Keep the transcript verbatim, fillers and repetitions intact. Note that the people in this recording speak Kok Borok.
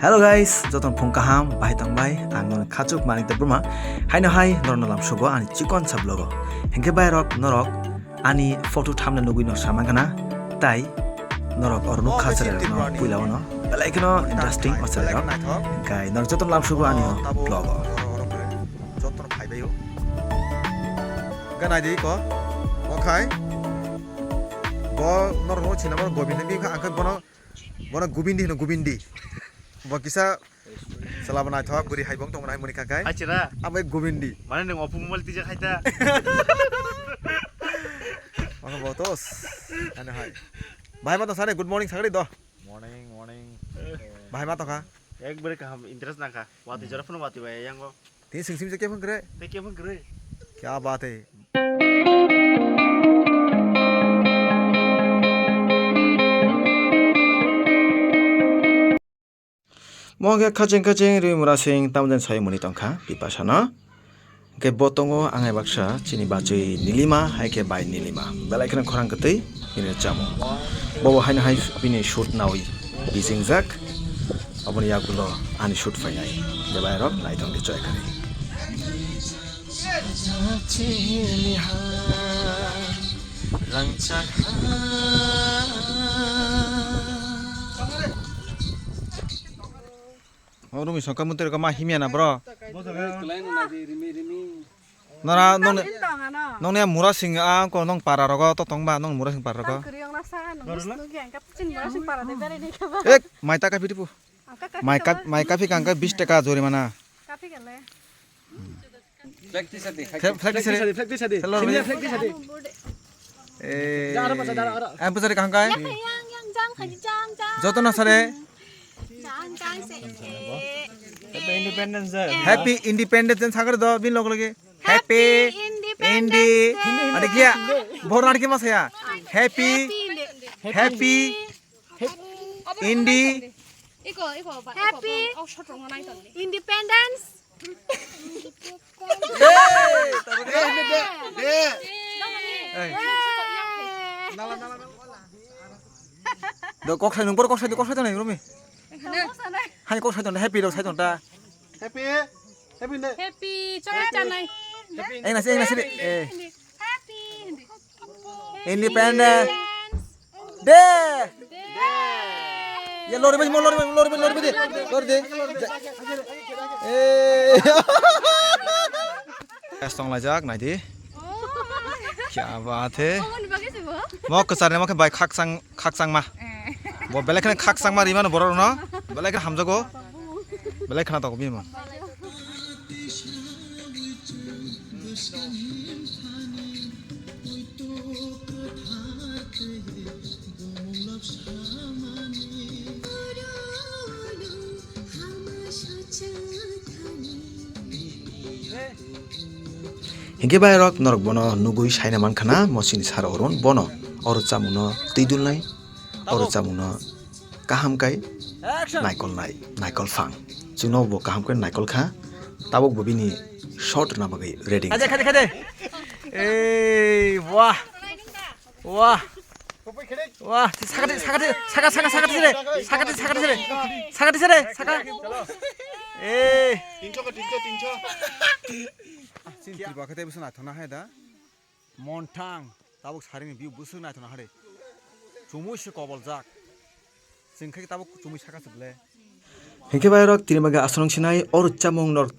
Hello guys, jotono phung kaham, bahai tongbai, ang nono khachuk Manik Debbarma. Haino hai norokno lamsogo ani chikon sa vlogo. Hinkhe bai rok norok ani photo thamna nugwi no samang kana, tai norok oro nukha chwrai rokno puila ono belai kheno interesting o chwrai rok. Hinkhe norok jotono lamsogo ani vlogo. Jotono phaibai o. Ganai di ko, okhai. Bo norok no china bo Govinda bi kha, ang khe bono, bono Gubindi hino, Gubindi. Bo kisa selaba naithok, bwrwi hai bong tong nai muni kha kai. Achira. Abai Gubindi. Mane nwng opung mal tija khaita. Maka botos. Ano hai. Bahai ma tong sare, good morning sagri do. Morning, morning. Bahai ma tong kha. Ekbare kaham interest nangkha. Wati jora phano wati bai yango. Tini sing sim je kefang kre. Te kefang kre. Kya baat hai. Mo khe khacheng khacheng rwi mura sing tamjani sai muni tongkha Bipasha no. Hwnkhe bo tongo ang hai baksa chini bachwi Nilima hai khe bai Nilima. Belai kheno khorang kwtwi bini chamung. Bobo haino hai bini shoot nawi bijingjak. Aboni yagulo ani shoot phainai. Belai rok naithok di choi kari. O rumi songkha mutri ko ma himya na bro. Nara nong nong ne mura sing a ko nong para rogo to tong ba nong mura sing para rogo. Ek mai ta kapi tipu. Mai kap mai kapi kang ka bis taka jorimana. Practice adi, practice adi. Practice adi. Senior practice adi. Eh. Jang aro pasa, jang aro. Ang pasa ri kaham kai. Yang, yang, jang, jang, jang. Joto na sare. Jang, jang, se, eh. Happy Independence Day. Happy Independence Day sagre do bin log lagi. Happy Independence Day. Ada kia? Bor nadi kia mas ya? Happy, happy Indi. Iko, iko, ba, iko, Happy ba, oh, shot wrong, nai tali. Independence. Hey, tabu de. De, de, de. Hey. Hey. Do kok sai nung bor kok sai do kok sai do nai rumi. Hai kok sai do happy do sai do ta. Happy. Happy ne. Happy, chora chanai. Eng nasi, eng nasi de. Eh. Happy. Independence. De. Ye lori bai mo lori bai lori bai lori bai de. Lori de. Eh. Tong lajak nai di. Kya baat hai. Mo kwchar ne mo khe bai khakchang khakchang ma. Bo belai kheno khakchang ma rimano borok no. Belai kheno hamjago. Belai khana tok bini mo. Hinkhe bai rok norok bono nugwi saina mankha na mo chini sir Arun bono oro chamungno twi dulnai oro chamungno kaham kai naikol nai naikol phang chwngno bo kaham kai naikol kha tabuk bo bini shot rwna bagwi ready. Khade khade khade. Ei wah. Wah. Wah, sakati, sakati, saka, saka, sakati sere. Sakati, sakati sere. Sakati sere, saka. Eh. Tincho ka, tincho, tincho. Chini Tripura khe tei bwswk naithok na hai da. Monthang, tabuk sarini view bwswk naithok na hare. Chumui se kobol jak. Chwng khe tabuk chumui saka se ble. Hinkhe bai rok tini bagwi aswk nung sinai oro chamung norok.